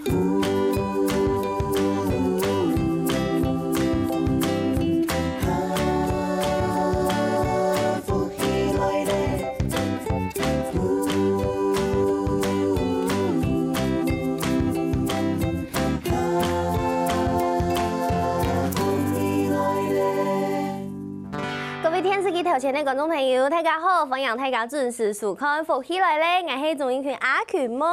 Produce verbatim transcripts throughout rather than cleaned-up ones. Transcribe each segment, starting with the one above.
各位電視機頭前个觀眾朋友，大家好，歡迎大家準時收看《福氣來了》，𠊎係鍾英群阿群妹。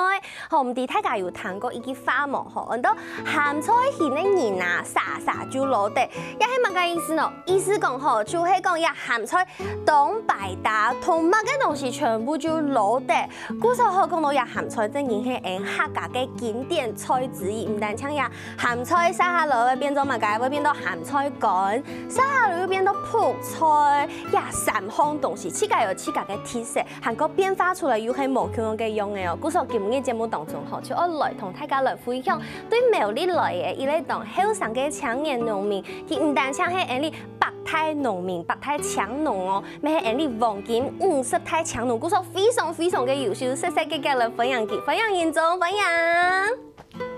好，毋知大家有聽過一句話無？吼，安到鹹菜興个人啊，儕儕就撈得，這係麼个意思呢？意思講吼，就係講這鹹菜當百搭，同麼个東西全部就撈得。故所好講到這鹹菜，正經係𠊎客家个經典菜之一，毋單淨這 鹹菜煠下來會變做麼个？會變到鹹菜乾，煠下來又變到覆菜，這三項東西，自家有自家个特色，還過變化出來又係無共樣个樣仔哦。故所今日節目當中吼，就愛來同大家來分享，對苗栗來个一個當後生个青年農民，佢毋單淨係𠊎俚百大農民、百大青農哦，乜係𠊎俚黃金五十大青農，故所非常非常个優秀，煞煞遽遽來歡迎佢，歡迎英宗，歡迎。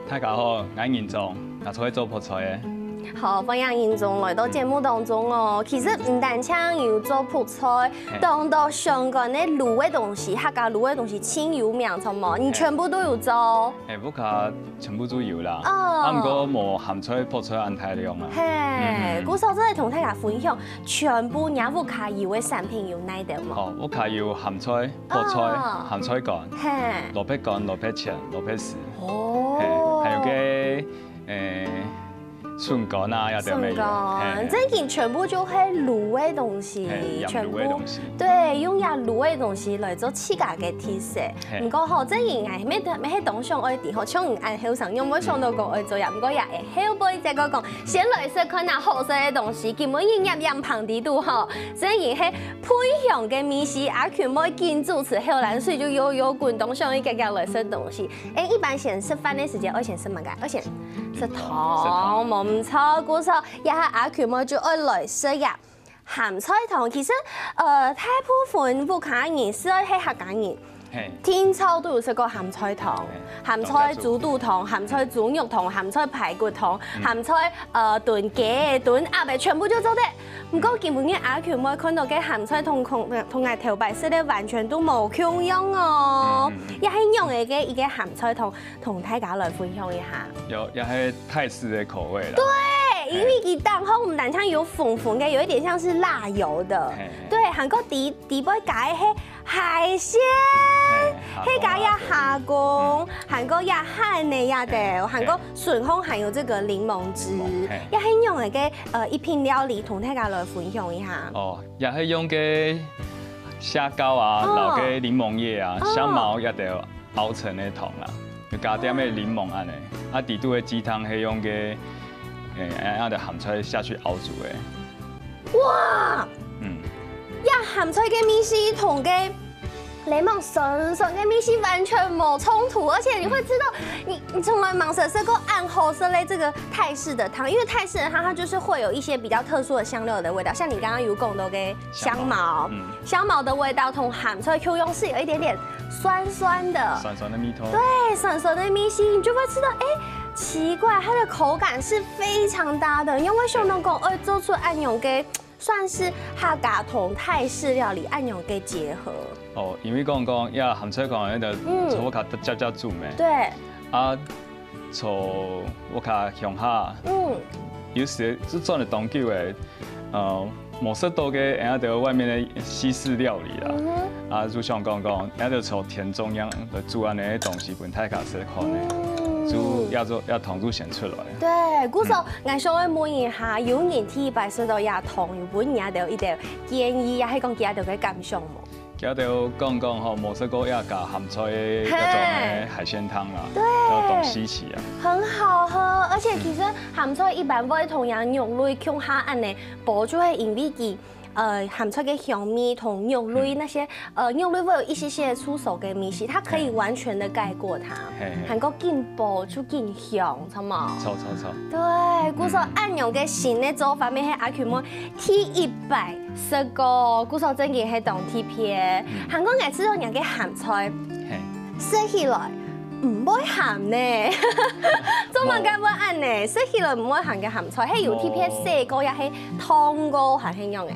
大家好，𠊎英宗，𠊎出來做覆菜个。好，歡迎英宗來到節目當中哦。其實毋單淨有做覆菜，嘿。當多相關个滷个東西，客家滷个東西盡有名，著無？你全部都有做？嘿，屋下全部都有啦。哦。啊，毋過無鹹菜、覆菜恁大量啊。嘿，嗯嗯。故所做得同大家分享，全部若屋下有个產品有哪兜無？哦，屋下有鹹菜、覆菜、哦。鹹菜乾、嘿。蘿蔔乾、蘿蔔錢、蘿蔔絲。 哦。嘿，還有个，欸，筍乾啊，也都沒有。筍乾，嘿。正經全部就係滷个東西，嘿，全部，滷个東西。對，用這滷个東西來做自家个特色。嘿。毋過吼，正經𠊎乜，乜係當想愛知吼，像你恁後生，仰會想到講愛做這？毋過也會後背再過講，先來食看啊好食个東西，今晡日入入棚底肚吼，正經係 分享个味緒，阿群妹緊主持，口涎水就又又滾，當想愛遽遽來食東西。欸，一般先食飯个時間，愛先食麼个？愛先食糖，食糖。無毋著，故所這下阿群妹就愛來食這鹹菜糖。其實，呃，大部分屋下人，只要係客家人，嘿。定著都有食過鹹菜糖、嘿，鹹菜豬肚糖、鹹菜豬肉糖、鹹菜排骨糖、嗯。鹹菜，呃，燉雞、燉鴨个，全部就做得。 毋過今晡日阿群妹看到个鹹菜同，同，同𠊎頭擺食个完全都無共樣哦。嗯，嗯，嗯。這係仰仔个一個鹹菜，同，同大家來分享一下。有，這係泰式个口味啦。對，因為佢當中毋單淨有紅紅个，有一點像是辣油的。嘿，嘿。對，還過底，底背加个係 海鮮，嘿，係加這蝦公，嗯。還過這蜆仔這兜，嘿。還過筍項還有這個檸檬汁，檸檬，嘿。這係仰仔个，呃，一品料理，同大家來分享一下。哦，這係用个蝦膏啊，哦。摎个檸檬葉啊，哦。香茅這兜熬成个糖啦，有加點个檸檬恁仔，啊，底肚个雞湯係用个，欸，恁仔个鹹菜下去熬煮个。 哇！嗯。這鹹菜个味緒同个檸檬酸酸个味緒完全無衝突，而且你會知道，你，你從來吂食過恁好食个這個泰式的湯，因為泰式的湯它就是會有一些比較特殊的香料的味道，像你剛剛有講到个香茅，香茅，嗯。香茅的味道同鹹菜共樣是有一點點酸酸的，酸酸的味道。對，酸酸的味緒，你就會知道，欸，奇怪，它的口感是非常搭的，因為想到講，欸，做出恁樣个 算是客家同泰式料理恁樣个結合。哦，因為講講，呀，鹹菜講个，嗯。就係較，較，較煮咩。對。啊，就係較鄉下，嗯。有時就轉了當久个，呃，無食到个，人家在外面个西式料理啦。嗯哼。啊，就想講講，人家就從田中央來煮恁樣个東西，分大家食看个。嗯。就愛做，愛糖就先出來。對，故所，嗯。 𠊎想愛問一下，有人第一擺食到這湯，有分你兜一兜建議，也係講佢兜个感想無？佢兜講講吼，無食過這加鹹菜个該種个海鮮湯啦，嘿。對。都當稀奇啊。很好喝，而且其實鹹菜一般會同樣肉類共下恁樣，無就係因為佢，呃，鹹菜个香味同肉類那些，嗯。呃，肉類會有一些些出熟个味緒，它可以完全的蓋過它，嘿嘿。還過緊補就緊香。 著無？著，著，著。對，故所，嗯。恁樣个新个做法，乜係阿群妹第一擺食過，故所正經係當特別。嗯。還過𠊎試著若个鹹菜，嘿。食起來，毋會鹹呢？做麼个會恁呢？食起來毋會鹹个鹹菜，係有特別洗過，也係燙過，還係仰仔？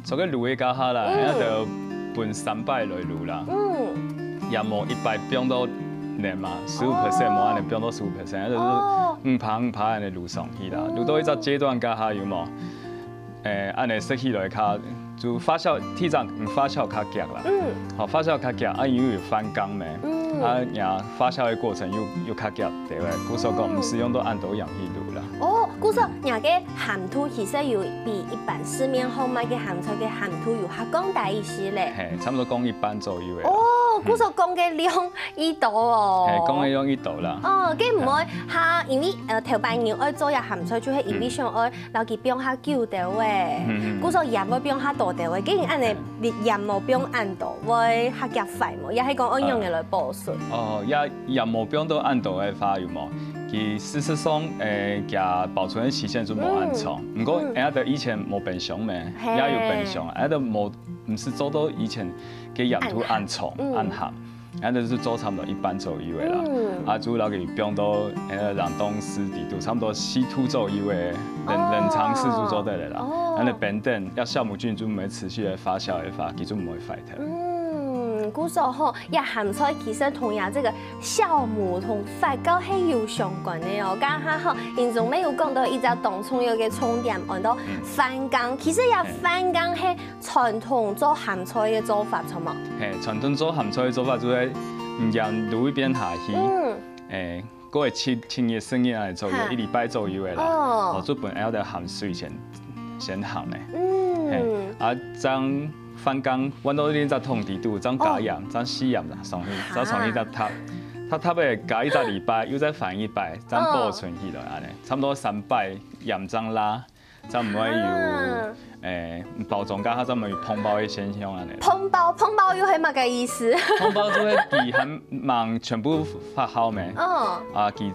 做个滷个該下啦，嗯。該就分三擺來滷啦。嗯。也無一擺放到滿嘛，十五percent，哦。無恁呢放到十五percent，就係哦。五趴五趴恁呢滷上去啦，哦。滷到一隻階段該下有無？ 誒，恁呢食起來較，就發酵，第一隻，嗯，發酵較遽啦。嗯。好，發酵較遽，啊，因為有番芎咩，嗯。啊，若發酵个過程又，又較遽，對不對？故所講，嗯。毋使用到恁多鹽去滷啦。哦，故所若个鹹度其實有比一般市面項賣个鹹菜个鹹度有較降低一息咧。嘿，差不多降一半左右个啦。哦，嗯。故所降个量已多哦。嘿，降个量已多啦。哦，該毋會哈，因為，呃，頭擺人愛做這鹹菜，就係因為想愛 摎佢放較久兜仔，嗯嗯。故所鹽會放較多兜仔，既然恁呢，你鹽無放恁多，會較遽壞無？也係講愛仰仔來保存？哦，也鹽無放到恁多个話，有無？佢事實上，誒，佢保存个期限就無恁長。嗯。毋過，嗯。人家都以前無冰箱咩，嘿。也有冰箱啊，人家都無，毋使做到以前个鹽度恁重、嗯。恁鹹。 啊，就係做差毋多一半左右个啦。嗯。啊，就摎佢放到，呃，冷凍室底肚，差毋多四度左右个冷，哦。冷藏室就做得了啦。哦。啊，該冰等，愛酵母菌就毋會持續个發酵个話，佢就毋會壞忒。嗯，故所吼，這鹹菜其實同這這个酵母同發酵係有相關个哦。剛剛吼，𠊎等有講到一隻當重要个重點，安到嗯。番芎。其實這嘿。番芎係 傳統做鹹菜个做法，著無？嘿，傳統做鹹菜个做法就係，嗯，鹽滷一遍下去，嗯。誒，過七，七日、十日來做，哈。一禮拜左右个啦。哦。哦，就分愛个鹹水先，先鹹个。嗯。嘿，啊，將番芎，換到另一隻桶底肚，將加鹽，哦。將試鹽啦，上去，哈。再上去再搭，搭搭个加一隻禮拜，又再翻一擺，將保存起來，哦。恁呢，差毋多三擺鹽正罅。 正毋會有，啊。誒，包裝該下正毋會有膨包个現象恁呢。膨包，膨包又係麼个意思？膨包就係佢還吂全部發酵咩？哦。啊，佢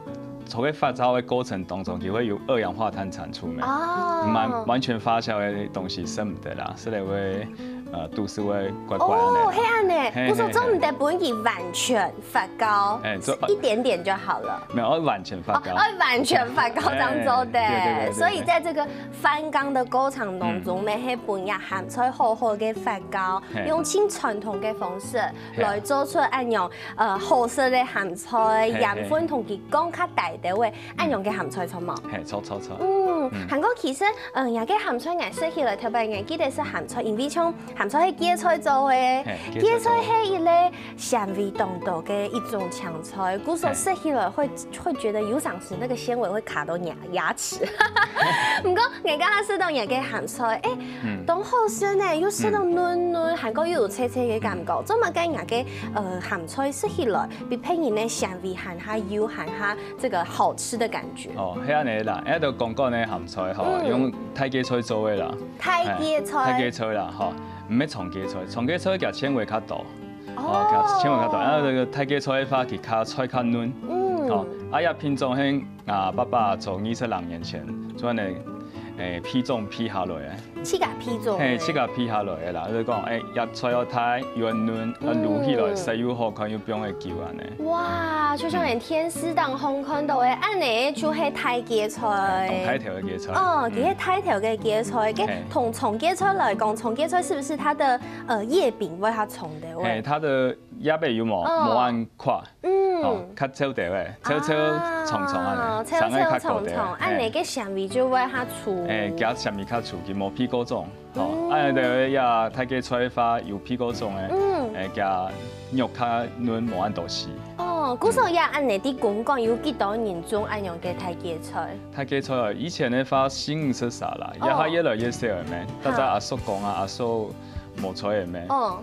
做个發酵个過程當中，佢會有二氧化碳產出咩？哦。完，完全發酵个東西食毋得啦，食了會，呃，肚屎會怪怪恁呢。哦，係恁呢，嘿，故所做毋得分佢完全 發酵，哎，做，一點點就好了。沒有，要完全發酵。哦，要完全發酵正做得。哎，對，對，對，對，對。所以在這個翻缸的過程當中，嗯。乜係分這鹹菜好好个發酵，嘿。用盡傳統个方式，嘿啊。來做出恁樣，呃，好食个鹹菜，嘿，嘿。鹽分同佢降較低个話，嗯。恁樣个鹹菜，著無？嘿，著，著，著。嗯，嗯。還過其實，嗯，這個鹹菜𠊎食起來特別，𠊎記得係鹹菜，因為像鹹菜係芥菜做个，嘿，芥菜做。芥菜係一類 纖維當多个一種青菜，故所食起來會，嘿。會覺得有常時那個纖維會卡到牙，牙齒。毋過，𠊎剛剛食到你个鹹菜，哎，嗯。當好食呢，又食到嫩嫩，嗯。還過又有脆脆个感覺。嗯。做麼个你个，呃，鹹菜食起來比別人个纖維還較幼，還較這個好吃的感覺？哦，係恁呢啦，該就講講呢鹹菜吼，嗯。用大芥菜做个啦。大芥菜。哎，大芥菜啦，吼，毋係長芥菜，長芥菜佢纖維較多。 哦，哦。佢纖維較大，啊，這個大芥菜个話，佢較菜較嫩。嗯。哦，啊，這品種係，啊，爸爸做二十零年前，做恁呢，誒，配種配下來个。自家配種个。嘿，自家配下來个啦，就係講，誒，這菜又大又嫩，啊，嗯。滷起來色又好看，又毋會久恁呢。哇，就像連電視當中看到个，恁呢就係大芥菜。當大條个芥菜。哦，嗯。佢係大條个芥菜，該嘿。同長芥菜來講，長芥菜是不是它的，呃，葉柄會較長？ 對喂。嘿，佢个葉仔有無？哦。無恁闊。嗯。吼，較瘦兜仔，瘦瘦長長恁呢，啊，瘦瘦長長，長个較高兜仔。恁呢个纖維就會較粗。嘿。嘿，佢纖維較粗，佢無配過種。吼，嗯。恁呢就這大芥菜个話，有配過種个，嗯。誒，佢肉較嫩，無恁多絲。哦，故所以恁呢，在公館有幾多人種恁樣个大芥菜？大芥菜哦，以前个話，四五十儕啦，哦。這下越來越少了咩？大家哈。阿叔公啊，阿叔無在了咩？哦。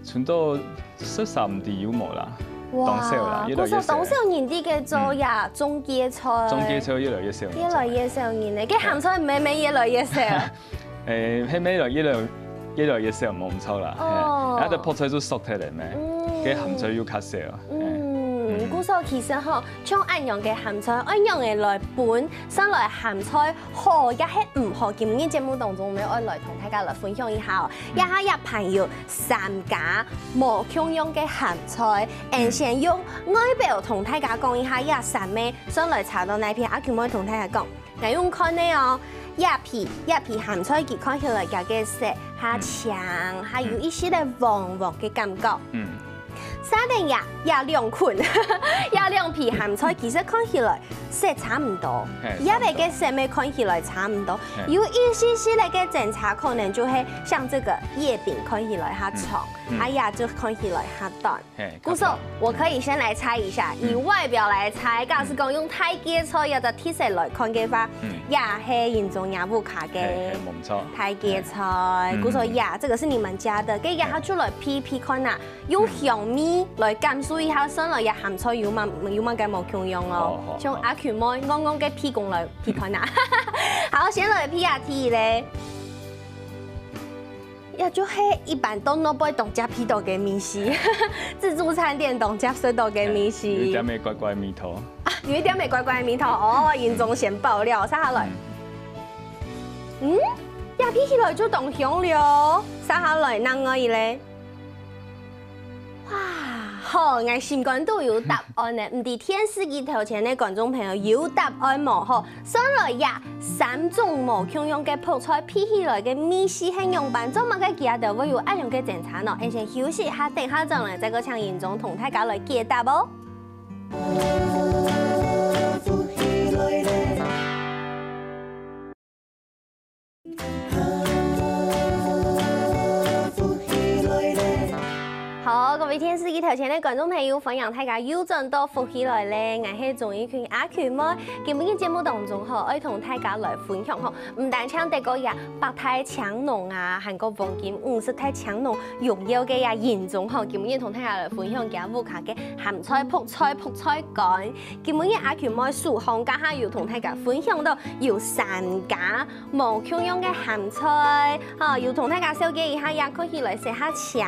誒，伸到十三地有無啦？哇，當少啦，越來越少。故所當少人在該做呀，嗯。種芥菜。種芥菜越來越少人種。越來越少人呢，該鹹菜毋係乜越來越少。誒，係乜越來越，越來越少，無毋著啦。哦。嘿，啊，該泡菜就縮忒了咩？嗯。該鹹菜又較少。嗯。嘿。嗯，故所其實吼，像恁樣个鹹菜，愛仰仔來分，算來鹹菜好也係毋好，今日節目當中，𠊎愛來同大家來分享一下哦。這下這盤有三家無共樣个鹹菜，𠊎先用外表同大家講一下，這三味算來炒到哪片，阿Q妹同大家講。 𠊎用看个哦，這皮，這皮鹹菜佢看起來佢个色較青，還有一息仔黃黃个感覺。嗯。沙丁這，這兩捆，這兩皮鹹菜其實看起來色差毋多，係，這个个色味看起來差毋多，係。有一息息仔个爭差，可能就係像這個葉柄看起來較長，嗯。嗯。啊，這就看起來較短。 係，故所，我可以先來猜一下，嗯。以外表來猜，假使講用大芥菜這隻特色來看个話，嗯。這係人中若屋下个係，係，無錯。大芥菜。嗯。故所呀，這個是你們家的，該這下就來鼻鼻看啊，用香味來感受一下，算來這鹹菜有麼，有麼个無共樣哦。好，好，像阿Q妹，好。戇戇个鼻公來鼻看啊。好，先來鼻啊，第一咧。 也就係一般到外背當常鼻到个味緒，自助餐店當常食到个味緒。有一點仔怪怪味道。啊，有一點仔怪怪味道哦，人中先爆料，接下來。嗯，這鼻起來就當香了，接下來另外一個。哇，好，𠊎心肝肚有答案呢，毋知電視機頭前个觀眾朋友有答案無吼？ 算來呀，三種無共樣个覆菜鼻起來个味緒係仰般，做麼个佢兜會有恁樣个爭差呢？𠊎先休息一下，等下轉來再過請人中同大家來解答哦。 好，各位電視機頭前个觀眾朋友，歡迎大家又轉到福氣來了，𠊎係鍾意群阿群妹。今晡日節目當中吼，愛同大家來分享吼，毋單淨得過這百大青農啊，還過黃金五十大青農榮耀个這人中吼，今晡日同大家來分享佢屋下个鹹菜、覆菜、覆菜乾。今晡日阿群妹手項，這下有同大家分享到有三家 無共樣个鹹菜，吼，有同大家紹介一下，這看起來色較青，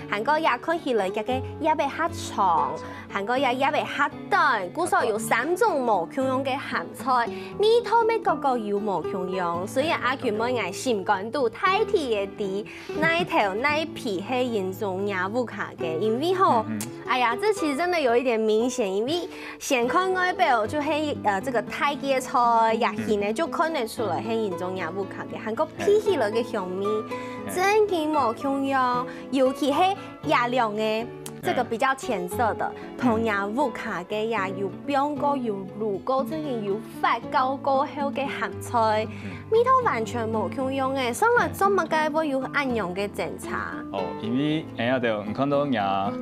還過這看起來佢个葉仔較長，還過這葉仔較短，故所有三種無共樣个鹹菜，味道乜各各有無共樣，所以阿群妹𠊎心肝肚大體个知，哪頭哪皮係人中若屋下个，因為吼，嗯嗯。哎呀，這其實真的有一點明顯，因為 先看外表就係，呃，這個大芥菜，這形呢就看得出來係人中若屋下个，還過鼻起來个香味，嗯。真經無共樣，尤其係這兩個，這個比較淺色的，嗯。同若屋下个也有放過、有滷過，真經有發酵過後个鹹菜，嗯。味道完全無共樣欸，算來做麼个會有恁樣个爭差？哦，因為，哎呀，對，你看到若 較，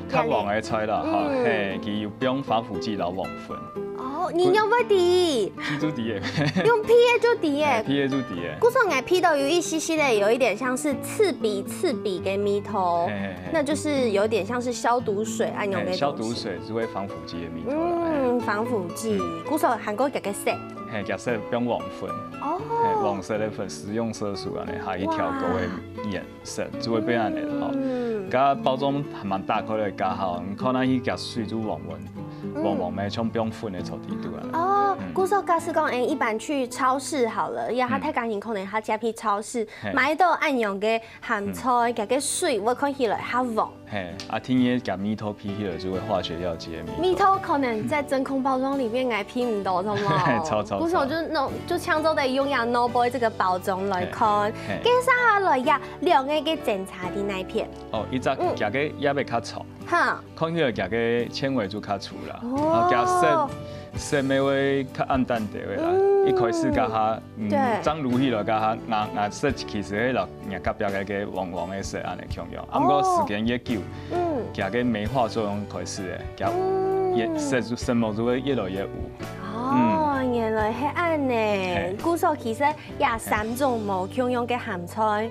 較黃个菜啦，吼，嗯。嘿，佢有放防腐劑摎黃粉。哦，你仰會知？記住知个。用鼻个就知个。嘿，鼻个就知个。故所𠊎鼻到有一息息个，有一點像是刺鼻刺鼻个味道，嘿嘿嘿。那就是有點像是消毒水恁樣个東西。嘿，消毒水就係防腐劑个味道啦。嗯，防腐劑。嗯。故所還過加个色。嘿，加色放黃粉。哦。嘿，黃色个粉，食用色素恁樣，下去調過个鹽。 色，就會變恁樣吼。嗯。該包裝還蠻大塊个，該吼，你看那去加水就黃黃，嗯。黃黃个，像放粉个在底肚啊。哦，嗯。故所假使講，欸，一般去超市好了，呀，嗯。大家人可能較常去超市，嘿。買到恁樣个鹹菜，嗯。加个水，會看起來較黃。嘿，啊，天熱加味道鼻起來就會化學藥劑个味道。味道可能在真空包裝裡面𠊎鼻毋到，知道嗎？超，超，故所就那種，就像做得用這樣no boy這個包裝來看。嘿，嘿。接下來呀， 兩個个爭差在哪片？哦，一隻嗯。佢个葉仔較長，哈。看起來佢个纖維就較粗啦，哦。啊，佢色，色尾會較暗淡點个啦。嗯。一開始該下，嗯，對。正滷起來該下，顏，顏色其實係摎若隔壁个个黃黃个色恁樣共樣。啊，毋過時間越久，嗯。佢个酶化作用開始咧，佢嗯。越，色素，色素就會越來越烏。哦，嗯。原來係恁呢，故所其實也三種無共樣个鹹菜，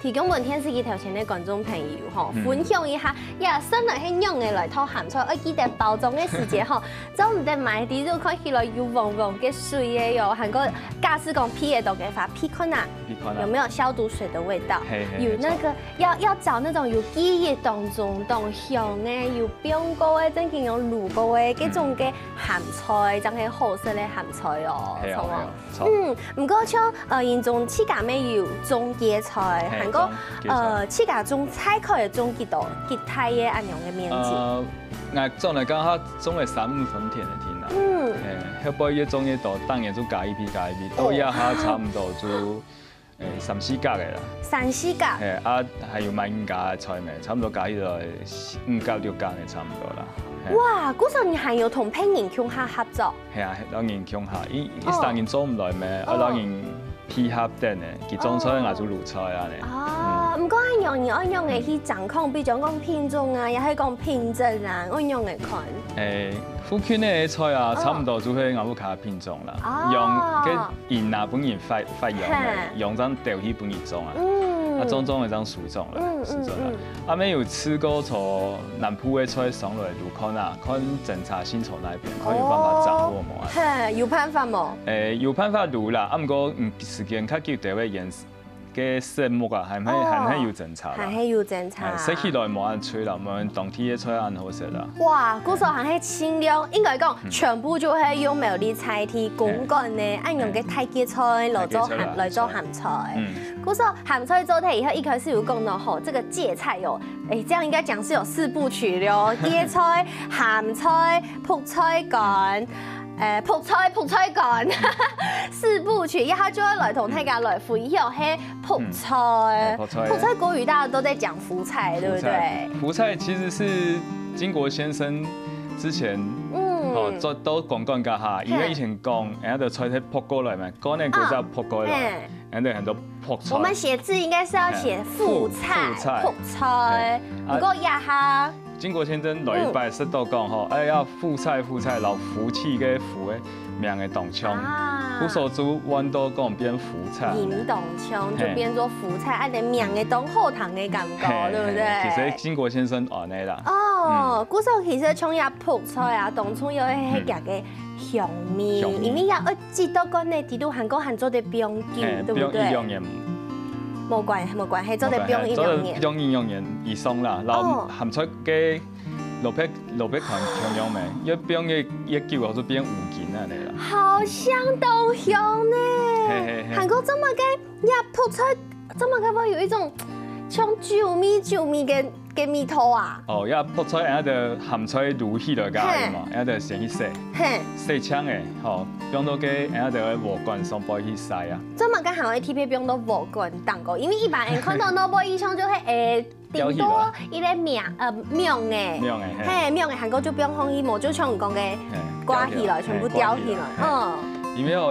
提供分電視機頭前个觀眾朋友吼，分享一下，也算來係仰仔來討鹹菜，愛記得包裝个時節吼，做毋得買滴就看起來有黃黃个水个喲，還過假使講鼻得到个話，鼻看啊，有沒有消毒水的味道？有那個要要找那種有記憶當中當香个，有放過个，正經有滷過个，這種个鹹菜，正係好食个鹹菜哦，係啊，係啊。 嗯，毋過像呃，因為自家乜有種芥菜，還過呃，自家種菜可以種幾多，幾大个恁樣个面積。呃，𠊎種來講，佢種了三五分田个地啦。嗯，誒，後背越種越多，當然就加一批加一批，到這下差毋多就誒三四甲个啦。三四甲。誒，啊，還有賣人家个菜咩，差毋多加起來五甲六甲个差毋多啦。哇，故所你還有同別人共下合作？ 係啊，摎人共下，一一儕人做毋來咩，愛摎人配合等呢，佢種菜𠊎就滷菜啊呢。哦，毋過恁樣你愛仰仔去掌控，比如講品種啊，也係講品質啊，愛仰仔看。誒，附近个菜啊，差毋多就係𠊎屋下品種啦，用个因啊分人發發用个，用正丟去分人種啊，啊種種个正收種啦，收種啦。 阿姆有試過從南部个菜送來滷看啊，看偵查性從哪一邊，看有辦法掌握無啊？嘿，有辦法無？誒，有辦法滷啦，啊毋過嗯時間較久，就會延个色目啊，還係還係有偵查啦。還係有偵查。誒，食起來無恁脆啦，無恁當地个菜恁好食啦。哇，故所還係盡量，應該講全部就係用苗栗在地公館个恁樣个大芥菜來做鹹來做鹹菜。 故所鹹菜做忒以後，一開始有講到吼，這個芥菜哦，誒，這樣應該講是有四部曲了哦，芥菜、鹹菜、覆菜乾，誒，覆菜、覆菜乾，四部曲，然後就會來同大家來分享，嘿，覆菜，覆菜，覆菜國語大家都在講福菜，對不對？福菜其實是經國先生之前，嗯，哦，做都講講个哈，因為以前講，人家的菜係覆過來嘛，乾个果子覆過來。 恁樣很多覆菜。我們寫字應該是要寫覆菜，覆菜，覆菜。毋過呀哈，經國先生來一擺識到講吼，哎呀，覆菜覆菜，摎福氣个福个名个當像，故所就換到講變福菜。音當像就變做福菜，恁樣名个當好聽个感覺，對不對？其實經國先生恁樣啦。哦，故所其實像這覆菜啊，當初有係佢个香味，因為也愛 幾多罐个底肚還過還做得放久，對不對？放一兩年。無關無關係，做得放一兩年。放一兩年以上啦，然後鹹菜个蘿蔔蘿蔔款共樣咩，越放越越久，就變烏金恁樣啦。好香，當香呢！還過這麼个，你覆菜，這麼个會有一種像酒味酒味个个味道啊？哦，這覆菜，然後就鹹菜滷起來个嘛，然後就先去洗，嘿，洗淨个，吼，放到个，然後就鑊罐上背去曬啊。做麼个還會特別放到鑊罐當中？因為一般人看到蘿蔔印象就係，誒，頂多一個名，呃，名个，名个，嘿，名个，還過就放放去，無就像你講个，掛起來，全部吊起來，嗯。因為哦，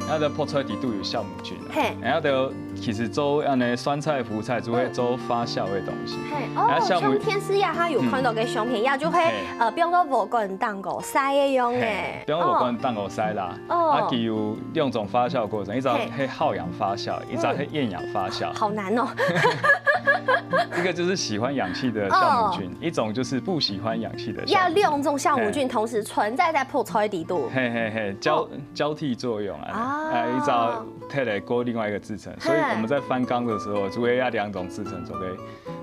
這這个覆菜底肚有酵母菌。 嘿，然後就其實做恁樣酸菜、福菜就會做發酵个東西。嘿，哦，像電視呀，佢有看到个相片呀，就會呃，放到鑊罐當中曬个樣誒。放到鑊罐當中曬啦，哦，啊，佢有兩種發酵過程，一種係耗氧發酵，一種係厭氧發酵。好難哦。一個就是喜歡氧氣的酵母菌，一種就是不喜歡氧氣的酵母菌。要兩種酵母菌同時存在在覆菜底肚。嘿嘿嘿，交交替作用啊，啊，一種 提來過另外一個製程，所以我們在翻缸的時候，就會要兩種製程做个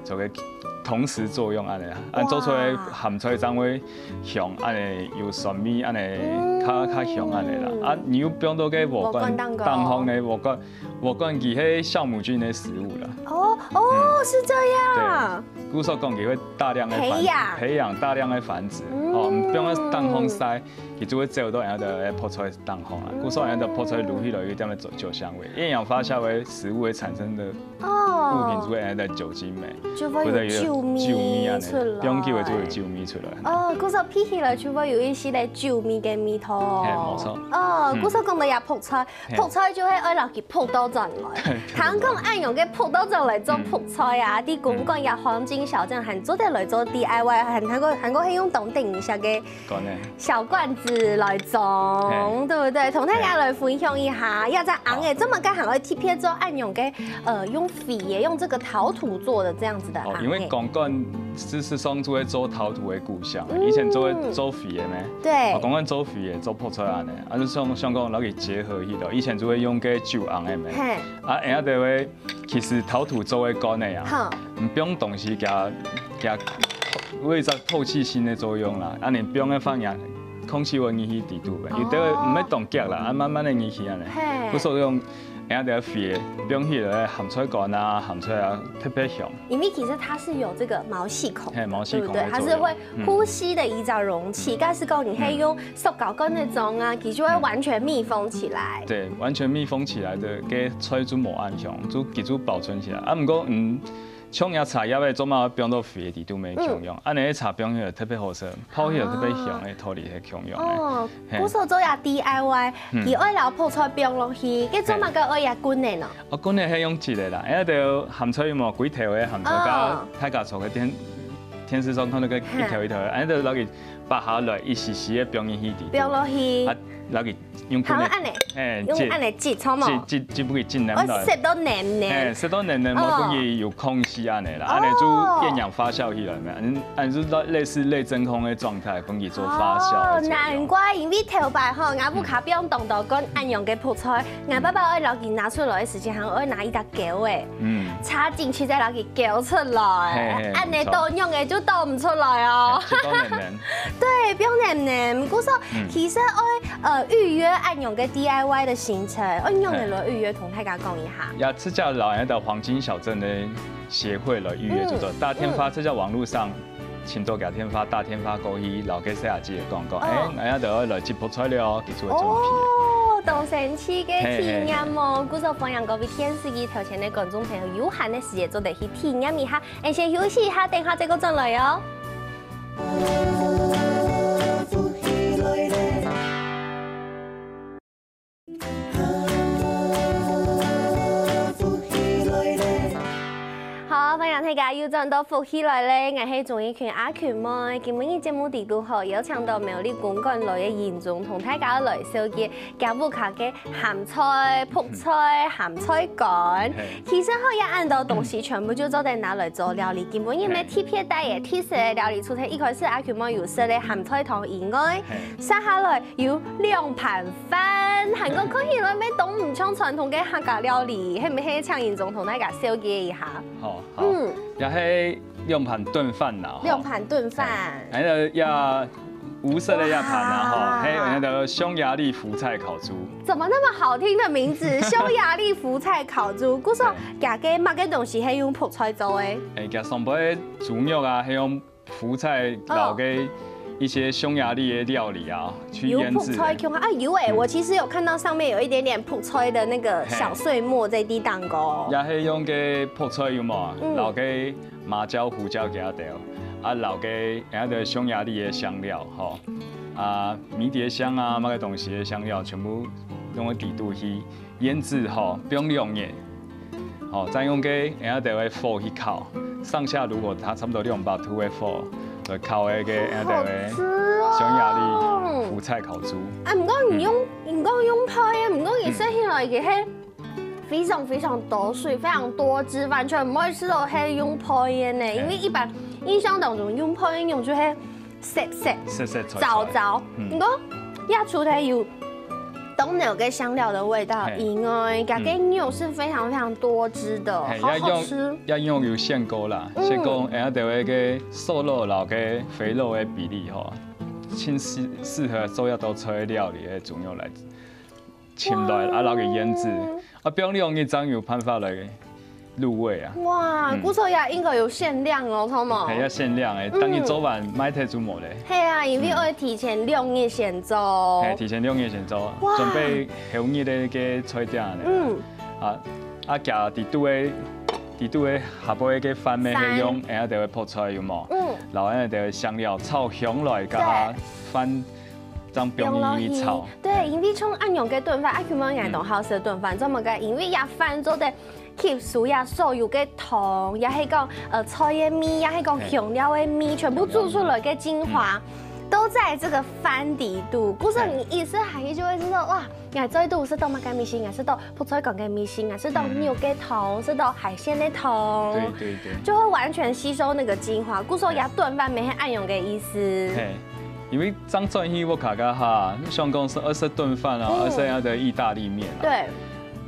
做个同時作用恁樣啊，恁做出來鹹菜正會香恁樣，有酸味恁樣，較較香恁樣啦。啊，你又放到个鑊罐當中呢，鑊罐鑊罐佢係酵母菌个食物啦。哦哦，是這樣。故所講佢會大量个培養培養大量个繁殖，哦，你放在當中曬，佢就會走到然後的覆菜當中啊。故所然後的覆菜滷起來有點仔酒酒香味。厭氧發酵个食物會產生的物品就會有酒精味，就會有酒味出來，放久了就有酒味出來。哦，故所鼻起來就會有一息个酒味个味道。哦，嘿，無錯。哦，嗯故所講到這覆菜，嘿覆菜就係愛摎佢覆到轉來。對聽講恁樣个覆到轉來做覆菜啊，在公館這黃金小鎮還做得來做 D I Y，還還過還過係用當等一下个講呢，小罐子來裝，嘿對不對？同大家來分享一下，這隻甕仔，做麼个還愛特別做恁樣个，呃，用肥个，用這個陶土做的這樣子的甕仔？哦，因為公館事實上就係做陶土的故鄉，嗯以前就係做肥个咩？對哦，公館做肥个，做覆菜恁呢，啊，就想想講，摎佢結合起來，以前就係用个酒甕个咩？嘿，啊，然後就會，其實陶土做个罐仔啊，好，你放東西加加，有一隻透氣性的作用啦，啊，你放个放呀，空氣會入去底肚个，有的毋會當遽啦，啊，慢慢的入去恁呢。嘿不所以用，然後就肥，放起來鹹菜乾啊、鹹菜啊，特別香。因為其實它是有這個毛細孔的，嘿毛細孔對不對？的作用它是會呼吸的一種容器，但是講你可以用塑膠罐那種啊，其實會完全密封起來。對，完全密封起來的，該菜就無恁香，就佢就保存起來。啊，毋過嗯，像這茶葉个做麼放到肥个底肚無共樣，恁呢茶放起來特別好食，泡起來特別香个，道理係共樣个。哦，嘿故所做這D I Y，嗯佢愛摎覆菜放落去，該做麼个愛這罐仔呢？哦，罐仔係用擠个啦，然後就鹹菜有無？幾條个鹹菜，哦剛剛大家坐个電電視上看到个一條一條个，然後就摎佢拔下來，一絲絲个放入去底肚。放落去，啊，摎佢用罐仔，好恁呢，嘿，用恁呢擠，好無？擠擠擠，不佢擠黏我來。塞到黏黏。嘿，塞到黏黏，哦無分佢有空隙恁呢啦，哦恁呢就厭氧發酵起來嘛，嗯，恁就類類似類真空个狀態，分佢做發酵哦个，作用。難怪，因為頭擺吼，𠊎屋下放當多罐恁樣个覆菜，𠊎爸爸愛摎佢拿出來个時間，還愛拿一隻鉸仔，嗯，插進去再摎佢鉸出來，嘿嘿恁呢倒用个就倒毋出來哦。就當黏黏。對，放黏黏。故所嗯其實愛呃預約恁樣个D I Y的行程，愛仰仔來預約，同大家講一下。也直接摎𠊎兜黃金小鎮个協會來預約就做。嗯大天發直接網路上尋到大天發，大天發過去摎該細阿姊講講，哦誒，𠊎兜愛來接覆菜了哦，佢就會準備。哦，當神奇个體驗哦！故所歡迎各位電視機頭前个觀眾朋友，有閒个時節做得去體驗一下。𠊎先休息一下，等下再過轉來哦。好，歡迎大家又轉到福氣來了，𠊎係鍾意群阿群妹。今晡日節目裡肚吼，邀請到苗栗公館來个仁宗，同大家來紹介厥屋下个鹹菜、覆菜、鹹菜乾。嘿其實吼，這恁多東西全部就做得拿來做料理。今晡日乜特別帶个特色个料理，除忒一開始阿群妹有說个鹹菜湯以外，嘿接下來有兩盤飯，還過看起來乜當毋像傳統个客家料理，係毋係請仁宗同大家紹介一下？好，好，嗯也係兩盤燉飯啦，吼兩盤燉飯。還有呀，五色的呀盤啊，哇吼，還有那個匈牙利福菜烤豬。怎麼那麼好聽的名字？匈牙利福菜烤豬，故所對這个麼个東西係用覆菜做个？誒，佢上背豬肉啊，還用福菜摎个一些匈牙利的料理啊，去有覆醃製的。菜香啊，有誒，嗯我其實有看到上面有一點點覆菜的那個小碎末在地當中。也係用个覆菜有無？嗯摎个麻椒、胡椒、茄豆，啊，摎个然後个匈牙利的香料吼，啊，迷迭香啊，麼个東西的香料全部用个底肚去醃製吼，放兩日，吼，再用个然後个火去烤，上下如果它差不多兩百度的火來烤那个然後个好吃哦匈牙利福菜烤豬。啊，毋過你用，你講用烰个，毋過佢食起來佢係非常非常多水，非常多汁，完全毋會食到係用烰个呢。因為一般印象當中用烰个肉就係澀澀、澀澀脆脆。燥燥，嗯毋過這除忒有當濃个香料的味道嘿以外，佢个肉是非常非常多汁的，嘿，好要用好吃。要用有限锅啦，嗯限锅，然後就會个瘦肉摎个肥肉的比例吼，盡適適合做一道菜料理的中藥來浸落，啊，摎佢醃製，啊，放兩日正有辦法來入味啊。哇，嗯故所也應該有限量哦，知道嗎？還要限量誒，嗯等你做完賣忒就無咧。係啊，因為愛提前兩日先做。嘿，提前兩日先做，哇準備後日的个菜單呢。嗯，啊，啊，加底肚个底肚个下背个飯咩，飯係用，然後就會覆菜有無？嗯，然後呢，就會香料炒香來，加下飯正放入去炒。對，因為像恁樣个燉飯，啊，佢們也當好食燉飯，做麼个？因為這飯做得吸收這所有个湯，也係講，呃，菜个味，也係講香料个味，全部煮出來个精華，都在這個飯底肚。故所你一食下去就會知道，哇，𠊎最多食到麼个味緒，𠊎食到覆菜乾个味緒，𠊎食到肉个湯，食到海鮮个湯。對對對。就會完全吸收那個精華。故所這燉飯乜係恁樣个意思。嘿，因為正轉去屋下个下，想講係愛食燉飯啊，嗯愛食那個義大利麵啊。對，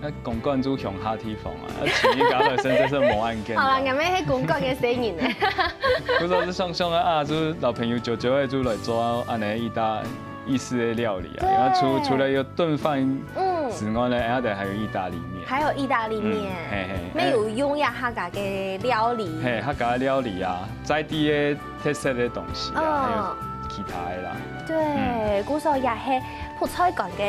該公館就鄉下地方啊，啊，請一家來，甚至係無恁見。好啦，𠊎乜係公館个細人呢。不知道是想想啊，啊，就是老朋友久久的就來做恁呢義大意式的料理啊。對然後除除了有燉飯嗯，之外呢，然後還有義大利麵。還有義大利麵，嗯嘿嘿乜有用一下客家个料理。嘿，客家料理啊，在地的特色的東西啊，嗯還有其他的啦。對，故所也係覆菜乾个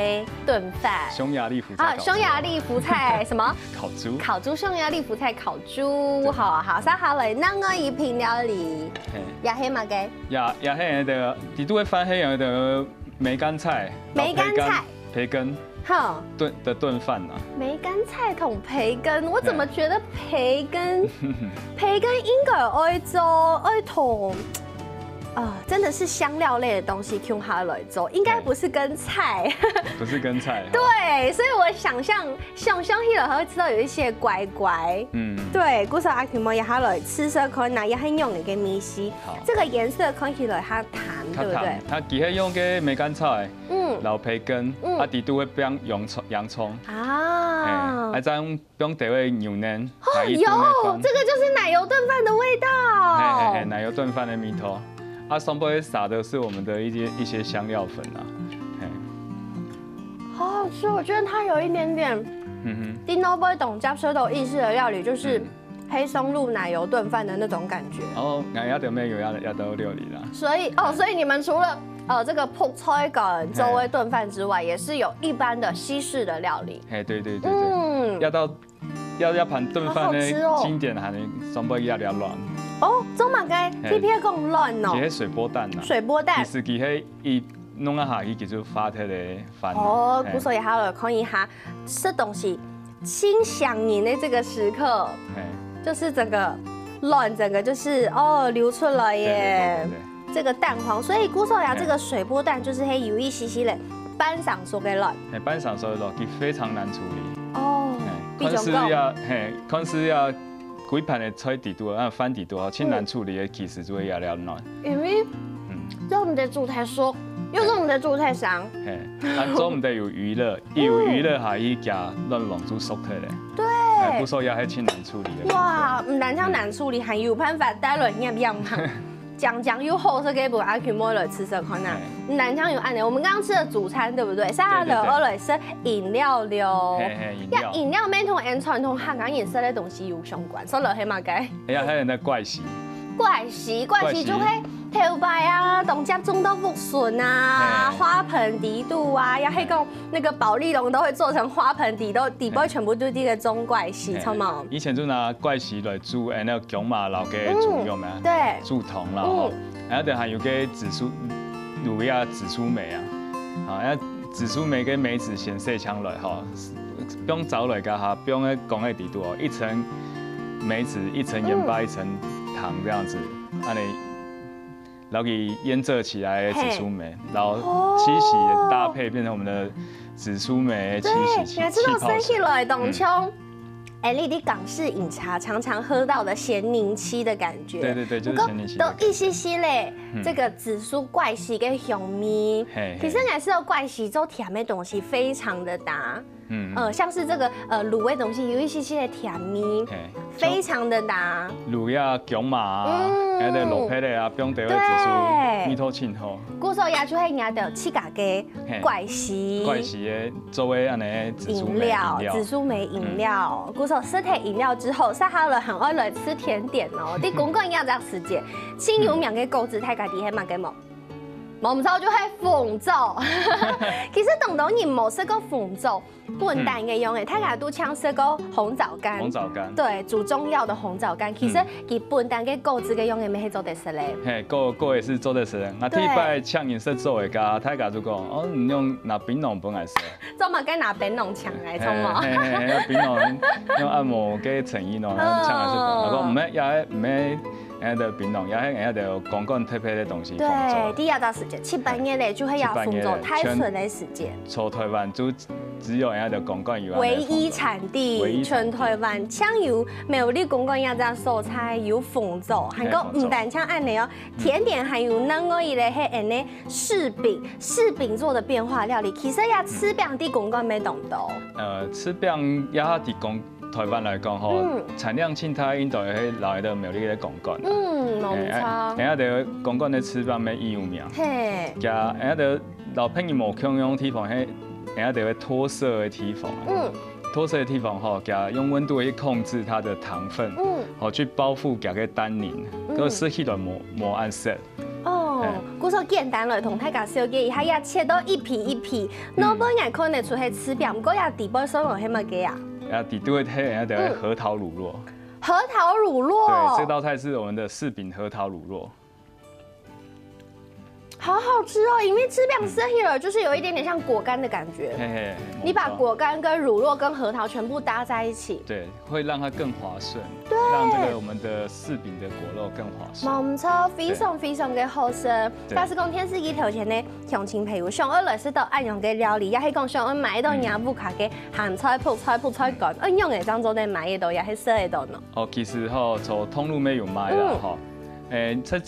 燉飯。匈牙利福菜啊，烤匈牙利福菜什麼？烤豬。烤豬，匈牙利福菜烤豬，對好好，接下來另外一品料理，嘿，也係麼个？呀呀，嘿的，底肚的飯黑有的梅干菜，梅干菜培根好，燉的燉飯啊。梅干菜同培根，我怎麼覺得培根，培根應該愛做愛同，啊，真的是香料類的東西共下來做，應該不是跟菜。不是跟菜。對，所以我想象想象起來會知道有一些怪怪。嗯，對，故所阿群妹也下來試試看啊，也係用一個味緒。好。這個顏色看起來較淡，它對不對糖？，它底下用个梅干菜，嗯老培根，嗯啊，底肚會放洋蔥，洋蔥，啊哎，，啊，再用放调味牛奶，哦还有一有，顿饭這個就是奶油燉飯的味道。嘿嘿嘿，奶油炖飯的米头。啊，上背撒的是我們的一些一些香料粉啊，嘿，好好吃，我覺得它有一點點，嗯頂多會當接受到意式的料理，就是嗯黑松露奶油燉飯的那種感覺。哼，哦，那要等妹有要要到料理啦，所以哦，所以你們除了呃這個覆菜乾作為燉飯之外，也是有一般的西式的料理。嘿，對對對對，嗯，要到要要盤燉飯好好吃哦的經典還上背要料卵，哦，做麼个嘿特別講卵哦其，實水波蛋呐，水波蛋其。實佢係一弄啊下去，佢就發忒个飯啊。哦，嘿故所以下來看一下，食東西盡想念的這個時刻，嘿，就是整個卵整個就是哦流出來對耶對，對對這個蛋黃，所以故所呀嘿這個水波蛋就是係有一息息个半生熟个卵。嘿，半生熟的卵，佢非常難處理。哦嘿，比較看是要嘿，看是要歸盤的菜底肚啊，飯底肚啊，盡難處理的，其實就會要料卵。因為嗯，又毋得煮太熟，又毋得煮太生。嘿，啊，做毋得有餘熱，一有餘熱下去加卵黃就熟忒了。對，嘿，故所也係盡難處理的。哇，毋單淨難處理，還有辦法帶來營養嘛。講講又好食个，分阿群妹來試試看啊。毋單淨有恁呢，我們剛剛吃的主餐對不對？下來愛來食飲料了。嘿嘿，飲呀，料。飲料乜同𠊎傳統客家人食个東西有相關，所以係麼个？哎呀，還有那怪喜。怪喜，怪喜就係頭擺啊，當接種到屋脣啊，嘿花盆底肚啊，也係講那個保麗龍都會做成花盆底肚，底背全部都這個種怪喜，嘿知道嗎？以前就拿怪喜來煮，哎，那个薑嫲老个煮用咩？對，煮湯啦吼，然後等下有个紫蘇，滷个紫蘇梅啊，好，然後紫蘇梅跟梅子先洗淨來吼，放燥來个哈，放个缸个底肚哦，一層梅子，一層鹽巴，嗯一層糖這樣子，恁呢，然後給醃製起來的紫蘇梅，然後哦七喜的搭配變成我們的紫蘇梅七喜對，氣每次都氣泡水。生起來當像，哎，你在港式飲茶常常喝到的鹹檸七的感覺。對對對，就是不過鹹檸七的感覺。都一息息咧，嗯這個紫蘇怪喜跟香味。嘿，嘿其實還是有怪喜做甜的東西，非常的搭。嗯，呃，像是這個呃滷的東西，有一息息的甜味，嘿，非常的搭。滷呀薑嫲啊，嗯還有蘿蔔的啊，放調个紫對蘇，味道盡好。故所也就係人家的自家个嘿怪喜。怪喜的作為恁呢紫蘇梅飲料，飲料紫。蘇梅飲料。故所食忒飲料之後，接下來還愛來食甜點哦。在公館這隻時節，盡有名个果子，大家知係麼个無？無毋著就係紅棗。其實當多人無食過紅棗，本旦个樣仔，大家都淨食過紅棗乾。紅棗乾。對，煮中藥的紅棗乾，其實佢本旦个果子个樣仔乜係做得食咧。嘿，果果也是做得食。𠊎第一擺請人食棗个，大家就講，哦，你用拿檳榔分𠊎食。做麼个拿檳榔請來創哦？嘿嘿嘿，檳榔用恁無个誠意哦，請來食。𠊎講毋係，也毋係。 𠊎兜檳榔，也係𠊎兜公館特別个東西。對，第二隻時節，七八月咧，就係要紅棗大出个時節。全台灣就只有𠊎兜公館有。唯一產地，唯一產地。全台灣淨有苗栗公館這隻所在有紅棗，還過毋單淨恁仔哦，甜點還有另外一個係恁仔柿餅，柿餅做的變化料理，其實這柿餅在公館乜當多。呃，柿餅也在公 台灣來講吼，產量盡大應該係來自苗栗个公館。嗯，無錯。𠊎兜公館个柿餅乜已有名。嘿。佢𠊎兜摎別人無共樣个地方係𠊎兜个脫色个地方。嗯。脫色个地方吼，佢用溫度去控制它的糖分，嗯，好去包覆佢个單寧，嗯，該食起來無無恁澀。 哦，故所簡單來同大家紹介一下，這切到一皮一皮，外背𠊎看得出係柿餅，毋過這底背上面係麼个啊？啊，底肚个係𠊎兜个核桃乳酪。核桃乳酪。對，這道菜是我們的柿餅核桃乳酪。好好吃哦，因為柿餅吃起來就是有一點點像果乾的感覺。嘿嘿，你把果乾跟乳酪跟核桃全部搭在一起。對， 會讓它更滑順，對，讓這個我們的柿餅的果肉更滑順。無錯，非常非常个好食。對。假使講電視機頭前个鄉親朋友，想愛來食到恁樣个料理，也係講想愛買到若屋下个鹹菜、覆菜、覆菜乾，恁樣仔正做得買得到，也係食得到呢？哦，其實吼，在通路乜有賣啦，嗯，吼。誒，這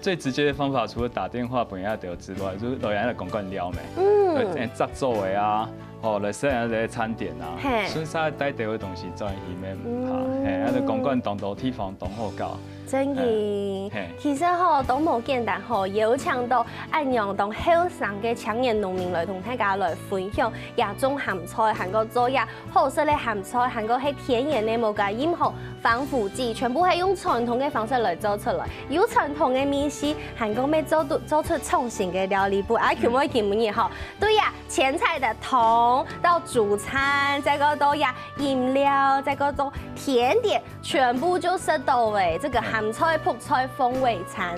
最直接的方法，除了打電話分𠊎兜之外，就係來𠊎兜公館尞咩。嗯。來，誒，紮桌仔啊，吼，來食𠊎兜个餐點啊，嘿，順續帶兜个東西轉去乜毋怕。嗯。嘿，𠊎兜公館當多地方當好搞。真个。嘿。其實吼，當無簡單吼，邀請到恁樣當後生个青年農民來同大家來分享，這種鹹菜，還過做這 好食个鹹菜，還過係天然个，無加任何防腐劑，全部係用傳統个方式來做出來，有傳統个味緒，還過乜做出做出創新个料理。毋過啊，今晡日吼，對啊，前菜个湯到主餐，再過到呀飲料，再過到甜點，全部就食到欸，這個鹹菜覆菜風味餐，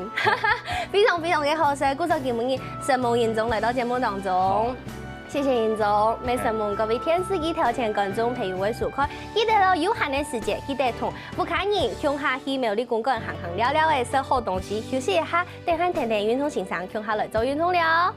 非常非常个好食。故所今晡日承蒙仁宗來到節目當中。 謝謝仁宗，乜承蒙各位電視機頭前觀眾朋友个收看，記得哦，有閒个時節，記得同屋下人共下去苗栗公館行行尞尞仔，食好東西，休息一下，等下跈等運動先生共下來做運動了。